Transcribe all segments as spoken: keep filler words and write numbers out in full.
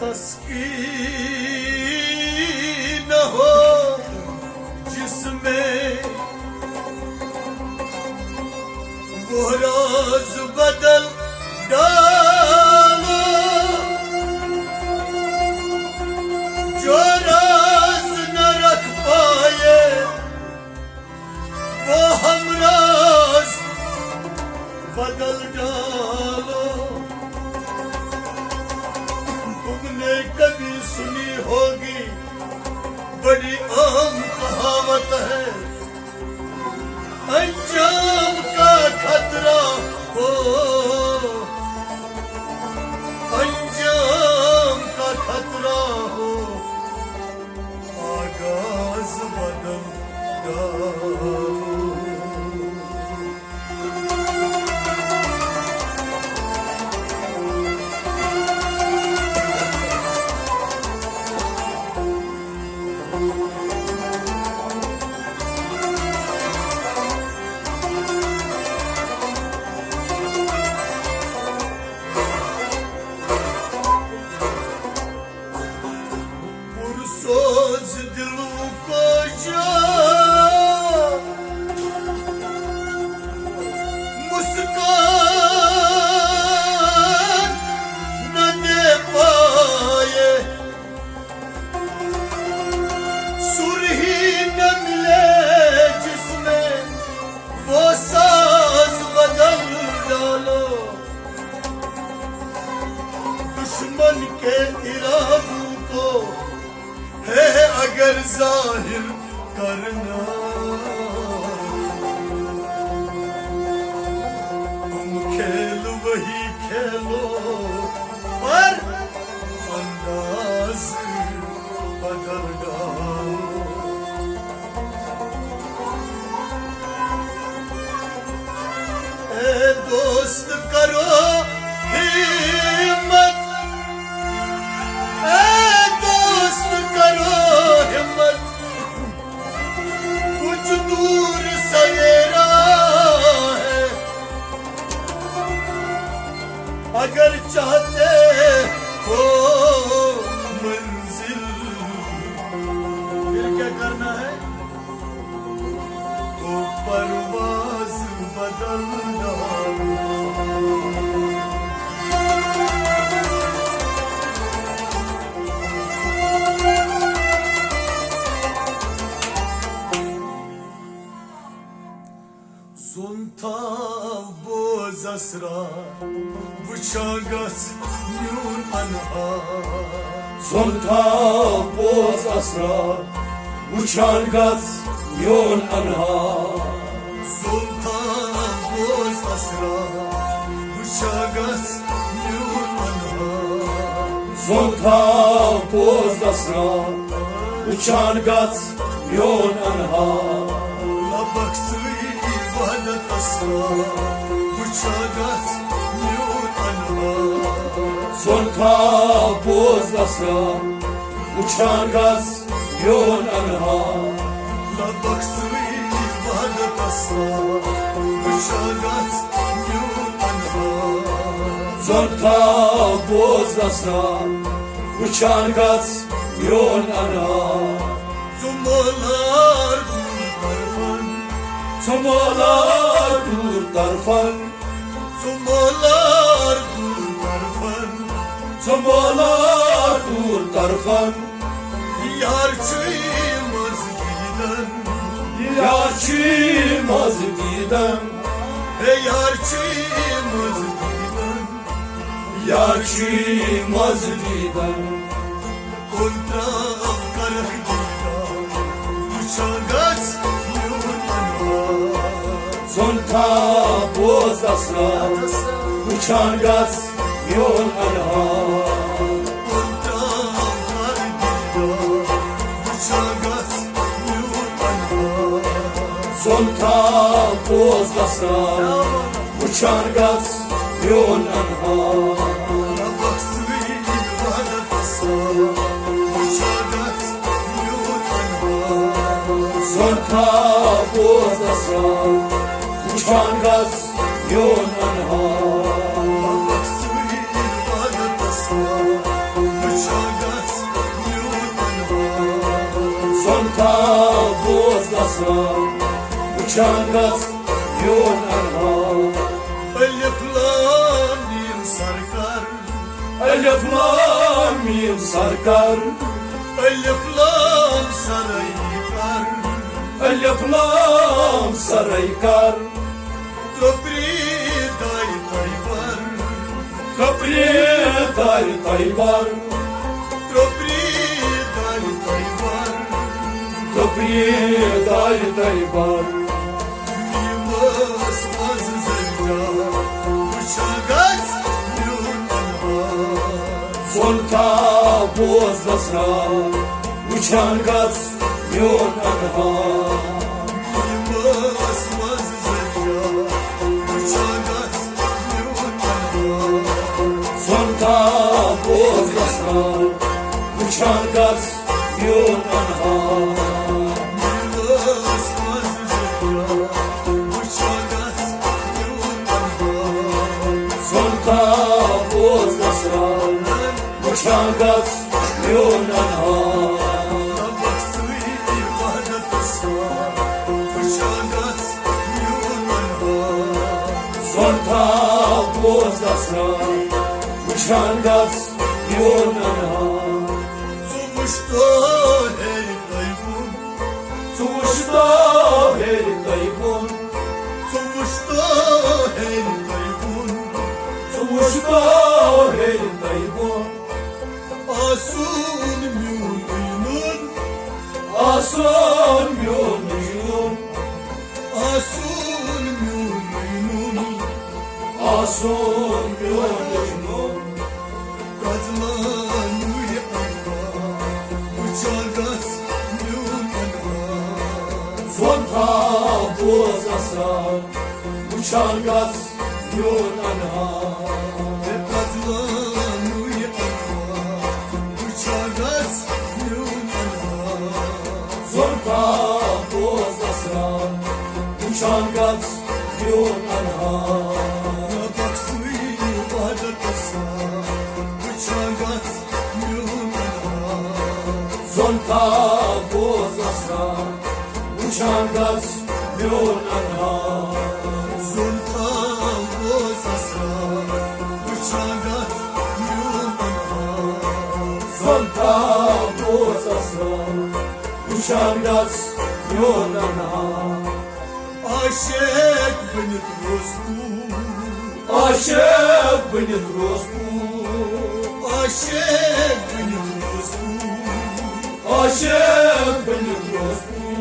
تسکین ہو جس میں، وہ راز بدل ڈالو، جو راز نہ رکھ پائے، وہ ہمراز بدل ڈالو۔ تم نے کبھی سنی ہوگی، بڑی عام کہاوت ہے، انجام کا خطرہ ہو، انجام کا خطرہ ہو، آغاز بدل ڈالو۔ پرسوز دلوں کو جو مسکان نہ دے پائے، سر ہی نہ ملے جس میں، وہ ساز بدل ڈالو۔ دشمن کے ارادوں کو ہے اگر ظاہر کرنا، تم کھیل وہی کھیلو، پر انداز بدل ڈالو۔ اے دوست کرو ہمت، اے دوست کرو ہمت، کچھ دور سویرا ہے، اگر چاہتے ہو منزل، پھر کیا کرنا ہے؟ تو پرواز بدل ڈالو۔ زون تھاو بوز اسرار، وٕچھان گژھ میون انہار۔ زون تھاو بوز اسرار، وٕچھان گژھ میون انہار۔ زون تھاو بوز اسرار، وٕچھان گژھ میون انہار۔ زون تھاو بوز اسرار، وٕچھان گژھ میون انہار۔ لبک سۭتۍ وحدتس سان، وٕچھان گژھ میون انہار۔ زون تھاو بوز اسرار، وٕچھان گژھ میون انہار۔ لبک سۭتۍ وحدتس سان، وٕچھان گژھ میون انہار۔ زون تھاو بوز اسرار، وٕچھان گژھ میون انہار۔ ژٕ مولار دوٗر طرفن۔ ژٕ مولار دوٗر طرفن۔ ژٕ مولار دوٗر طرفن۔ ژٕ مولار دوٗر طرفن۔ یار چھُے منٛز دیٖدن۔ یار چھُے منٛز دیٖدن۔ ہے یار چھُے منٛز دیٖدن۔ یار چھُے منٛز دیٖدن۔ کُن ترٛاو کرکھ دیٖدار، وٕچھان گژھ میون انہار۔ زون تھاو بوز اسرار، وٕچھان گژھ میون انہار۔ کُن ترٛاو کرکھ دیٖدار، وٕچھان گژھ میون انہار۔ زون تھاو بوز اسرار، وٕچھان گژھ میون انہار۔ ربس سۭتۍ وحدتس سان، وٕچھان گژھ میون انہار۔ زون تھاو بوز اسرار، وٕچھان گژھ میون انہار۔ ربس سۭتۍ وحدتس سان، وٕچھان وٕچھان گژھ میون انہار۔ الف لام میم سرکار۔ الف لام میم سرکار۔ الف لام سرے کر۔ الف لام سرے کر۔ ترٛوپری دایہِ طیبر۔ ترٛوپری دایہِ طیبر۔ ترٛوپری دایہِ طیبر۔ ترٛوپری دایہِ طیبر۔ نیٖمس منٛز زٔنجا وٕچھان گژھ میون انہار۔ سون تھاو بوز نصرا وٕچھان گژھ میون انہار۔ نیٖمس منٛز زٔنجا وٕچھان گژھ میون انہار۔ سون تھاو بوز نصرا وٕچھان گژھ میون انہار۔ نیٖمس منٛز زٔنجا وٕچھان گژھ میون انہار۔ سون تھاو بوز نصرا وٕچھان گژھ میون انہار۔ ربس سۭتۍ وحدتس سان وٕچھان گژھ میون انہار۔ سون تھاو بوز نصرا وٕچھان گژھ میون انہار۔ ژٕ وٕچھ تو ہیرِ طیبُن۔ ژٕ وٕچھ تو ہیرِ طیبُن۔ ژٕ وٕچھ تو ہیرِ طیبُن۔ ژٕ وٕچھ تو ہیرِ طیبُن۔ آسُن میونُے نوٚن۔ آسُن میونُے نوٚن۔ آسُن میونُے نوٚن۔ آسُن میونُے نوٚن۔ پرٛزلانُے انوار، وٕچھان گژھ میون انوار۔ سون تھاو بوز نصرا وٕچھان گژھ میون انہار۔ ہے پرٛزلانُے انوار، وٕچھان گژھ میون انہار۔ سون تھاو بوز نصرا وٕچھان گژھ میون انہار۔ ربک سۭتۍ وحدتس سان وٕچھان گژھ میون انہار۔ سون تھاو بوز نصرا وٕچھان گژھ میون انہار۔ سون تھاو بوز نصرا وٕچھان گژھ میون انہار۔ سون تھاو بوز نصرا وٕچھان گژھ میون انہار۔ عاشق بٔنِتھ روز بہٕ۔ عاشق بٔنِتھ روز بہٕ۔ عاشق بٔنِتھ روز بہٕ۔ عاشق بٔنِتھ روز بہٕ۔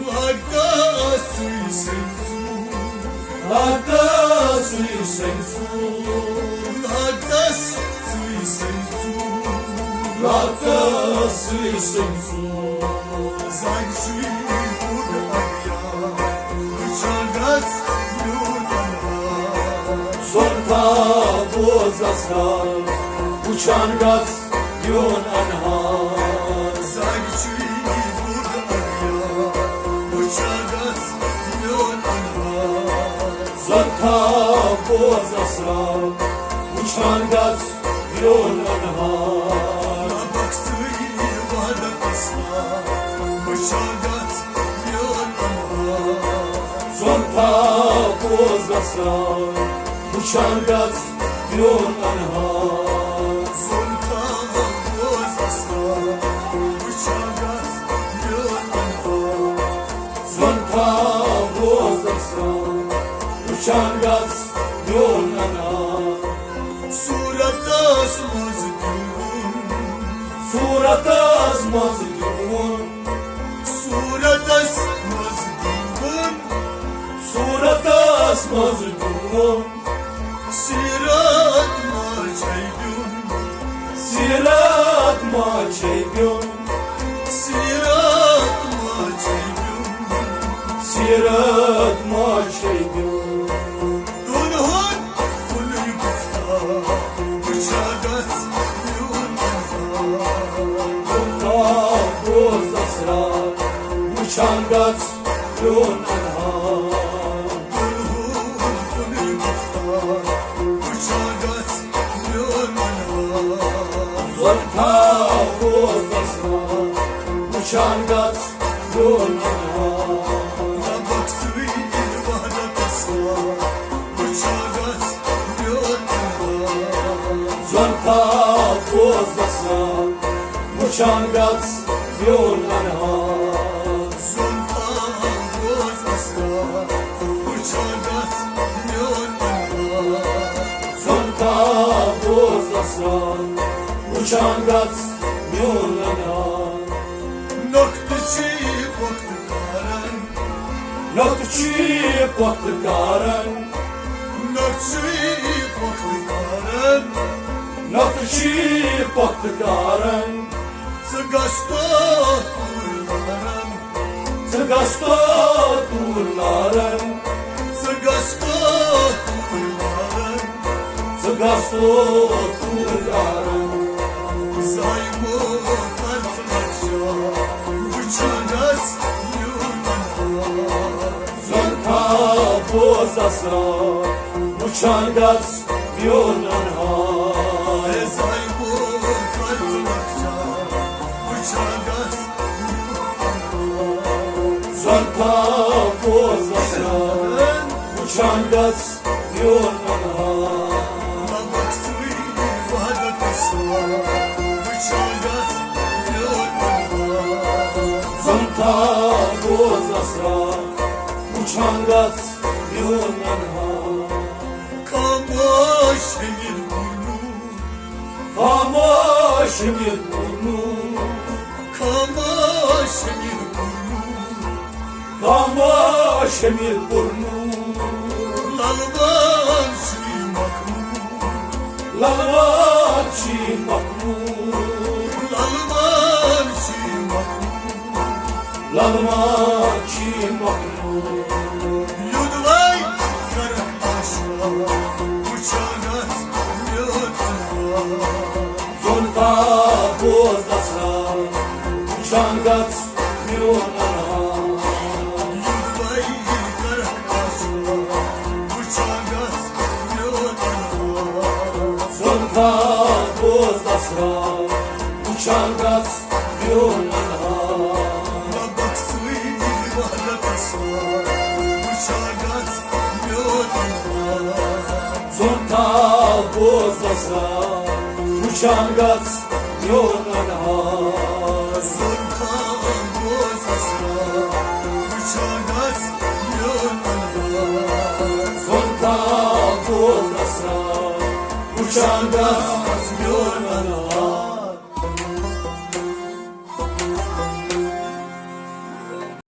لاگتس سُے سٔنۍ ژوٗر۔ لاگتس سُے سٔنۍ ژوٗر۔ لاگتس سُے سٔنۍ ژوٗر۔ لاگتس سُے سٔنۍ ژوٗر۔ زانہِ چھُے بوٚڑ اَنیار، وٕچھان گژھ میون انہار۔ سون تھاو بوز نصرا، وٕچھان گژھ میون انہار۔ زانہِ چھُے بوٚڑ اَنیار، وٕچھان گژھ میون انہار۔ سون تھاو بوز نصرا، وٕچھان گژھ میون انہار۔ ربک سۭتۍ وحدتس سان وٕچھان گژھ میون انہار۔ سون تھاو بوز نصرا، وٕچھان گژھ میون انہار۔ سون تھاو بوز نصرا، وٕچھان گژھ میون انہار۔ سون تھاو بوز نصرا، وٕچھان گژھ میون انہار۔ صوٗرتس منٛز دیوُن۔ صوٗرتس منٛز دیوُن۔ صوٗرتس منٛز دیوُن۔ صوٗرتس منٛز دیوُن۔ سیرت ما چھے دیُن۔ سیرت ما چھے دیُن۔ سیرت ما چھے دیُن۔ سیرت ما چھے دیُن۔ دۄن ہُنٛد کُنُے گُفتار، وٕچھان گژھ میون انہار۔ دۄن ہُنٛد کُنُے گُفتار، وٕچھان گژھ میون انہار۔ سون تھاو بوز نصرا، وٕچھان گژھ میون انہار۔ وسرا، وٕچھان گژھ میون انہار۔ زُن تھاو بوز اسرار، وٕچھان گژھ میون انہار۔ زُن تھاو بوز اسرار، وٕچھان گژھ میون انہار۔ نۄختہٕ چھی پۄختہٕ کران۔ نۄختہٕ چھی پۄختہٕ کران۔ نۄختہٕ چھی پۄختہٕ کران۔ نۄختہٕ چھی پۄختہٕ کران۔ ژٕ گژھ تو توٗرۍ لاران۔ ژٕ گژھ تو توٗرۍ لاران۔ ژٕ گژھ تو توٗرۍ لاران۔ ژٕ گژھ تو توٗرۍ لاران۔ زایہِ ووت کر ژٕ لۄکچار، وٕچھان گژھ میون انہار۔ زُن تھاو بوز اسرار، وٕچھان گژھ میون انہار۔ ہے زایہِ ووت کر ژٕ لۄکچار، وٕچھان گژھ میون انہار۔ زُن تھاو بوز اسرار، وٕچھان گژھ میون انہار۔ لبک ژٕے وحدت اسرار، وٕچھان گژھ میون انہار۔ زُن تھاو بوز اسرار، وٕچھان گژھ میون انہار۔ خاموش ہیٚمِر پوٚرمُت۔ خاموش ہیٚمِر پوٚرمُت۔ خاموش ہیٚمِر پوٚرمُت۔ خاموش ہیٚمِر پوٚرمُت۔ للوان چھی مخمور۔ للوان چھی مخمور۔ للوان چھی مخمور۔ للوان چھی مخمور۔ یوٚدوَے کرکھ آشنا، وٕچھان گژھ میون انہار۔ زُن تھاو بوز اسرار، وٕچھان گژھ میون انہار۔ یوٚدوَے کرکھ آشنا، وٕچھان گژھ میون انہار۔ زُن تھاو بوز اسرار، وٕچھان گژھ میون انہار۔ لبک ژٕے وحدت اسرار، وٕچھان گژھ میون انہار۔ زُن تھاو بوز اسرار، وٕچھان گژھ میون انہار۔ زُن تھاو بوز اسرار، وٕچھان گژھ میون انہار۔ زُن تھاو بوز اسرار، وٕچھان گژھ میون